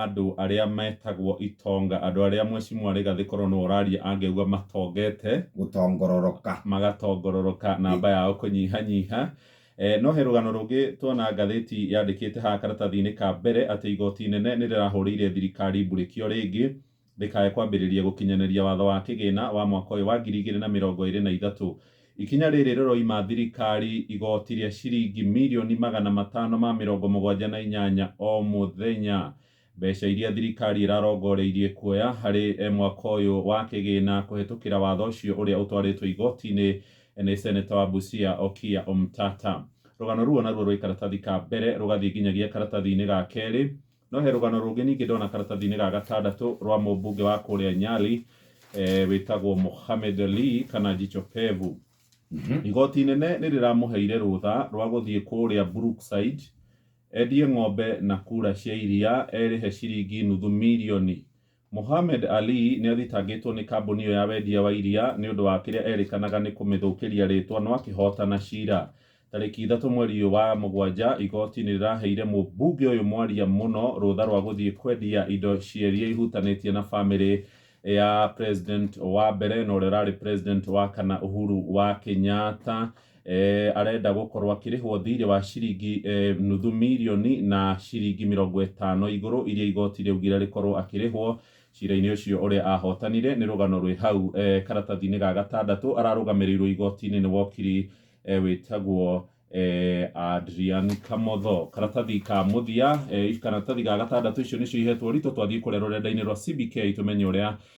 Andũ arĩa metagwo itonga, andũ arĩa Mheshimiwa Rigathĩ korwo nĩwe ũraria angĩauga matongete. Gũtongororoka. Magatongororoka, namba yao kũnyihanyiha. No he rũgano rũngĩ tuona ngathĩti yandĩkĩte haha karatathi-inĩ ka mbere atĩ igoti inene nĩ rĩrahũrĩire thirikari mburĩkio rĩngĩ ndĩkae kwambĩrĩria gũkinyanĩria watho wa kĩgĩna wa mwaka ũyũ wa 2023. Ikinya rĩrĩ rĩroima thirikari igoti rĩa ciringi mirioni 578 o mũthenya, mbeca iria thirikari ĩrarongoreirie kuoya harĩ mwaka ũyũ wa kĩgĩna kũhetũkĩra watho ũcio ũrĩa ũtwarĩtwo igoti-inĩ nĩ seneta wa Busia Okiya Omtata. Rũgano ruo naruo rwĩ karatathi ka mbere rũgathiĩ nginyagia karatathi-inĩ ga kerĩ. No he rũgano rũngĩ ningĩ ndona karatathi-inĩ ga gatandatũ rwa mũmbunge wa kũrĩa Nyali wĩtagwo Mohamed Ali kana Jicho Pevu. Igoti inene nĩ rĩramũheire rũtha rwa gũthiĩ kũrĩa Brookside endie ng'ombe na kura cia iria erĩhe ciringi nuthu mirioni. Mohamed Ali nĩ athitangĩtwo nĩ kambuni ĩyo ya wendia wa iria nĩ ũndũ wa kĩrĩa erĩkanaga nĩ kũmĩthũkĩria rĩtwa, no akĩhotana cira. Tarĩki 3 mweri ũyũ wa mũgwanja, igoti nĩ rĩraheire mũmbunge ũyũ mwaria mũno rũtha rwa gũthiĩ kwendia indo cia iria ihutanĩtie na bamĩrĩ ya president wa mbere na ũrĩa ũrarĩ president wa kana, Uhuru wa Kenyatta. Arenda gũkorwo akĩrĩhwo thirĩ wa ciringi nuthu mirioni na ciringi 50 igũrũ iria igoti rĩaugire rĩkorwo akĩrĩhwo cira-inĩ ũcio ũrĩa ahotanire. Nĩ rũgano rwĩ hau karatathi-inĩ ga gatandatũ. Ararũgamĩrĩirwo igoti-inĩ nĩ wokiri wĩtagwo Adrian Kamotho. Karatathi ka mũthia, karatathi ga gatandatũ, icio nĩcio ihetwo ũritũ. Twathiĩ kũrĩa rũrenda-inĩ rwa CBK tũmenye ũrĩa